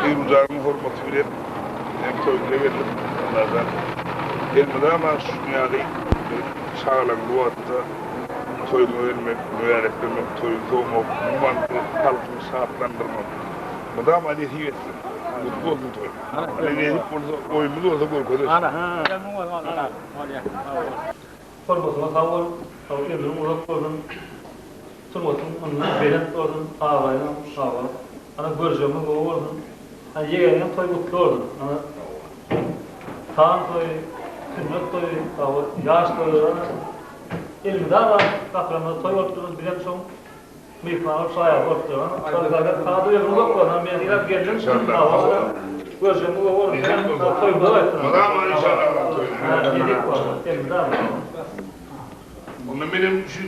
Pirujanyň hormaty bilen hem toýuna geldik. Allajan elmydama şuny ýaly bir şagalaňly wagtda toýuňa gelmek, mübäreklemek, toýuňy sowmak, umuman bir halkyňy şatlandyrmak mydama nesip etsin. Gutly bolsun toý. Hany nesip bolsa, oýumyz bolsa görkezeris. Hormatyňa sag bol, sag ömrüň uzak bolsun, sungatyň mundan belent bolsun, abraýyňam sag bol. Ana görjegimiz gowy bolsun. Ana ýegeniňem toýy gutly bolsun. Ana tan toýy, sünnet toýy, sag bol, ýaş toýlary ana elmydama gapylarymyzda toý bolup dursun, bizem şoň Myhman bolup şaýady bolup duran. Sada ömrüň uzak bolsun. Men ýygnap geldim. Görjegimiz gowy bolsun. Toýumyza gaýtsyn. Mydama inşallah toýumyza. Nesip bolsa. Elmydama. Onda menem şu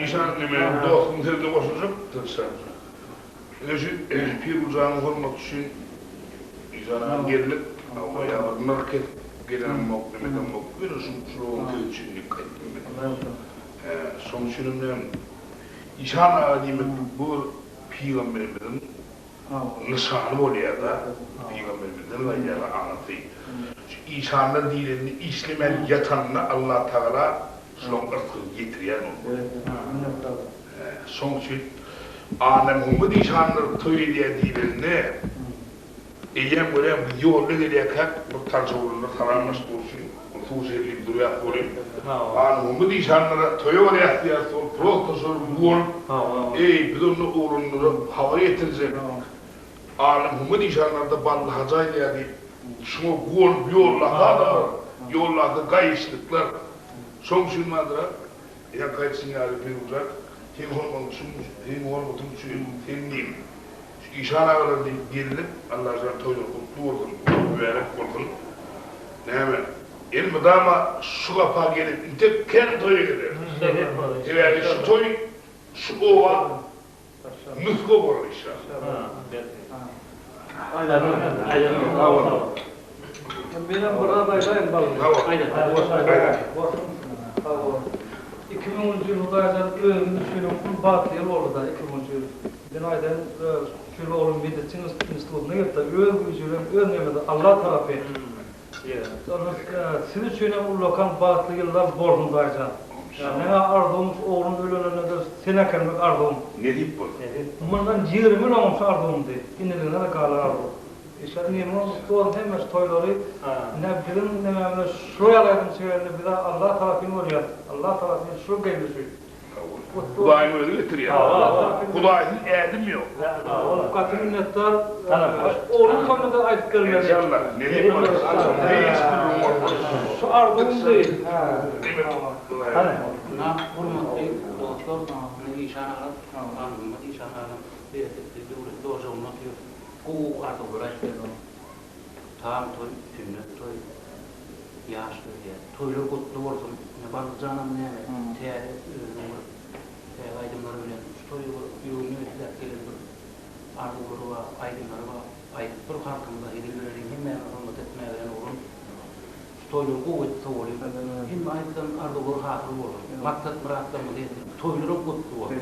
işan neme dostuň sözüne goşuljak tyrşan. Ine şu Pirgujanyň hormaty üçin işan aga geldik. Hawa ýa bir nyrh kesip gelenem bok, nemedem bok. Ýöne şu şularyň sözi üçin diýip gaýtdym men. Hä, şoň üçinem näme Işan aga diýmeklik bu bir pygamberimiziň nyşany bolýar-da, pygamberimizden gaýdýar aňyrsy. Şu işanlar diýlende işlemän ýatanda Allatagala şolaň yrsgyny ýetirýän bolmaly. Hä, şoň üçin Annamuhammet işanlar toý edýär diýlende, Eýýäm görýän biz ýolda gelýärkäk bir tanyş oglanlar salamlaşyp bolşy, ol suw içerin diýip durýas welin, Anugumyz işanlara toýa barýas diýýäs ol prosto şol guwanyp, Eý, biz onda oglanlara habar ýetirjek, Anugumyz işanlarda Bally hajy aýdýar diýip, şuňa guwanyp ýoldaky adamlar, ýoldaky gaýyşlyklar. Şoň üçin bardyr-a, ýaňky aýdyşyň ýaly Pirgujan, seň hormatyň üçin, seň hormatyň üçin, sen diýip, Şu işan agalar diýip geldik Allajan toýlar gutly bolsun mübärek bolsun näme elmydama şu gapa gelip intek kän toýa geleris sebäbi şu toý şu oba nusga bolar inşallah. Menem bir zat aýdaýyn bally. Sag bol. Iki müňünji ýyl Hudaýjan özümiz üçinem uly bagtly ýyl boldy-da iki müňünji ýyl. Men aýdaýyn, şu ýyl oglum medisina institutyna giripdir. Öz güýji bilen, öz nemesi Alla tarapy. Siz üçinem ullakan bagtly ýyllar bolsun Hudaýjan. Meňä arzuwym şu oglum ölenende-de seni äkelmek arzuwym. Nesip bolsun. Mundan 20 ýyl öňem şu arzuwymdy. Indiligine-de galar arzuw. Işler neme bolupdy onuň hemme şu toýlary ine biziň nememize şu ýaly aýdym çygarynda bize Allah tarapyn bolýar Allah tarapyn şu geldi şu. Hudaýyň özi getirýär. Hudaýsyz ädim ýok. Gaty minnetdar. Ogluň toýunda aýdyp bermeli. Enşalla. Nesip bolsa. Hiç gürrüň bolmaz. Şu arzuwymdy. Hany. Ynha hormatly dostlar, ine işan agam, Annamuhammet işan agam bereketli döwletli ojagynda otyr. Gowy arzuwlar aýdyp berdiň. Tam toý, sünnet toý, ýaş toý diýýär. Toýlar gutly bolsun. Ine Ballyjanam näme, täze özüniň bir täze aýdymlary bilen şu toýa bir ýüreginde besläp gelen bir arzuwlary bar, aýdymlary bar. Aýdyp bir halkymyza hezil bereliň, hemmämiz hormat etmäge gelen oglan. Şu toýlary gowy edip sowalyň. Hemme aýdylan arzuwlar hasyl bolsun. Maksat myratlarymyza ýetsin. Toýlaram gutly bolsun.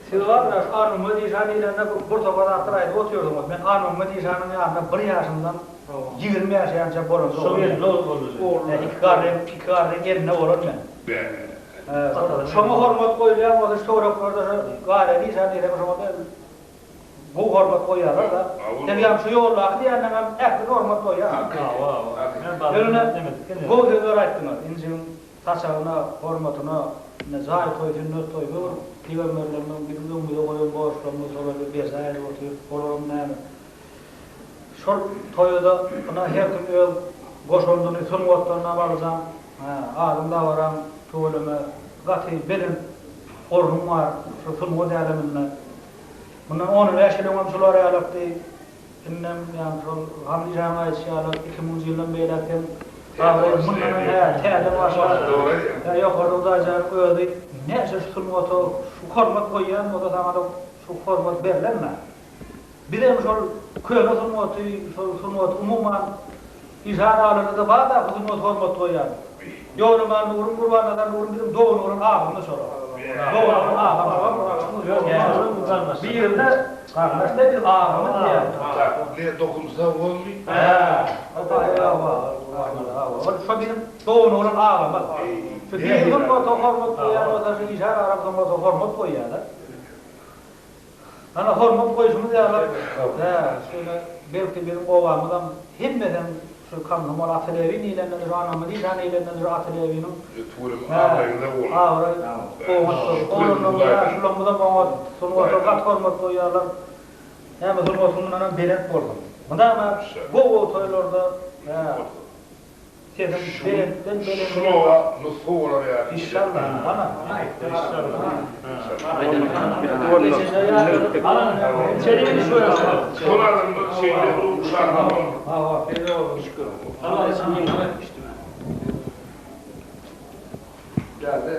Siz gardaş Annamuhammet işan diýlende bir topar zatlar aýdyp otyrdyňyz. Men Annamuhammet işanyň ýanynda bir ýaşymdan 20 ýaşaýança bolan. Iki garry, iki garryň elinde bolan men. Şoňa hormat goýulýan bolsa şu töwereklerde şu Gareli işan diýseň şoňa-da gowy hormat goýýarlar-da. Sen ýaňy şu ýoldaky diýenleňem ählisine hormat goýýar. Ýöne gowy sözler aýtdyňyz. Injigiň saçagyna, hormatyna, ine jaý toý, sünnet toý bu bir pygamberlerimiziň biziň öňümize goýan borçlarymyz şolary berjaý edip otyrys. Olaram näme? Şol toýada ynha her kim öz goşandyny sungatdan alyjan, adyň dabaraň tüweleme gaty belent ornuň bar şu sungat äleminde. Mundan on bäş ýyl öňem şular ýalakdy. Indem ýaňky şol Hamdi janyň aýdyşy ýaly iki müňünji ýyldan beýläk hem abraý mundanam hä täze başga hä ýokarda Hudaýjanyň özi näçe şu sungata şu hormat goýýan bolsa saňada şu hormat berlenmi? Bizem şol köne sungaty, şol sungaty umuman Işan alanada bar-da bu sungata hormat goýýan. Ýolaman Nuryň, Gurbannazar Nuryň biziň dogan bolan agamyz şolar. Dogan bolan agam şolar. Birine garyndaş-da biz agamyz diýýän. Ne dokunsa bolmy? Hä. Şo biziň dogan bolan agamyz. Şu dini sungata hormat goýýan bolsa şu Işan agam sungata hormat goýýar-da. Ana hormat goýşumyz ýaly, hä, şeýle belki biziň obamyzam hemmesem şu komsomol Atalewin diýlenden şu Anamyz işan diýlenden şu Atalewiniň Tüweleme abraýyňyza bolsun. Abraý oňatdyr. Oglanlarymyz ýaşulamyzam oňat, sungata gaty hormat goýýarlar. Näme sungatyň mundanam belent bolsun. Mydama gowy-gowy toýlarda, hä. Sesiň belentden belende. Şulara nusga bolar ýaly. Inşallah. Ana. Şol adamlar şeýle uşaklar. Geldi.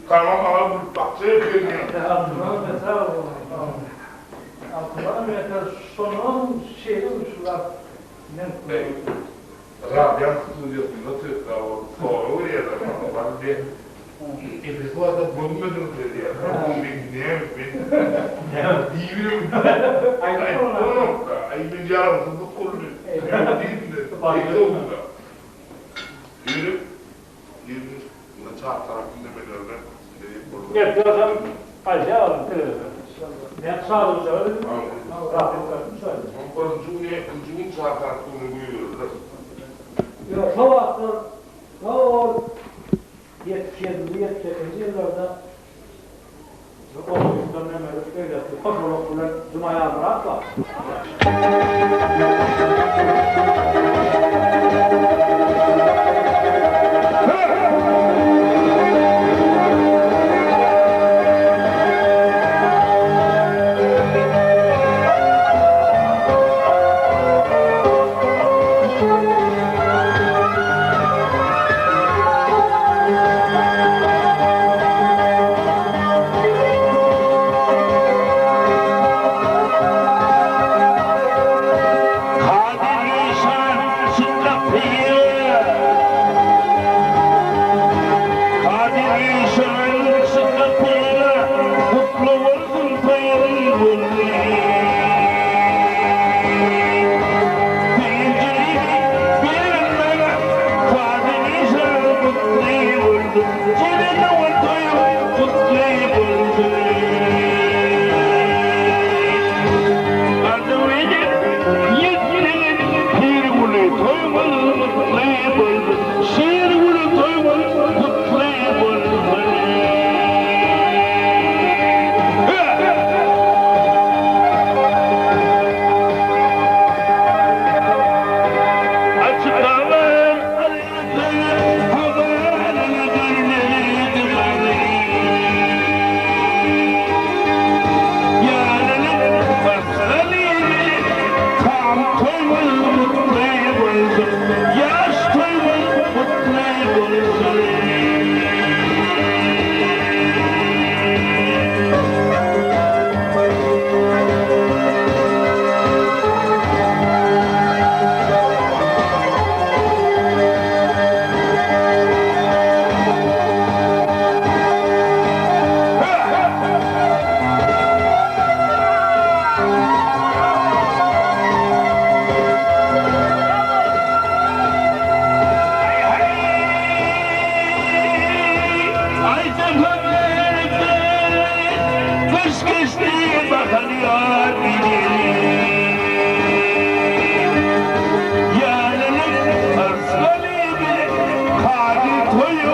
Tamam aga bulup bakja ekeni. Radioň studiýasynda söhbet bolup sorag berýärler maňa. Bana men episodda görmedim diýýär. Men näme men diýibem aýtdym-da. Aý men ýaramsyzlyk boldy. Diýdim-de. Ýöne Ýöne çar tarapynda melerine diýip boldy. Ertir aýdýar olam telewizor. Näme çagyrjagy dedim. Rahat etdim şaýda. Birinji gün ikinji gün çar tarapda ony goýberdiler. Ýok şo wagtlar hol 77-nji 78-nji ýyllarda Oňuşdan näme beýleki posolok bilen Juma Ýazmyrat bar. Kadyr işan şu gapyýa Kadyr işan şu gapyýa Gutly bolsun toýuň güni Penjiri beren maňa Kadyr işan gutly bolsun Jeren owal toýuň gutly bolsun Arzuw edip ýetdiňiz Pirguly toýuňyz gutly bolsun Şirguly toýuňyz gutly bolsun. Açyk galan Ýaş toýumyz gutly bolsun! Gyş geçdi, bahar ýar gideli. Ýalynyp arslan idi, Kazy toýuň.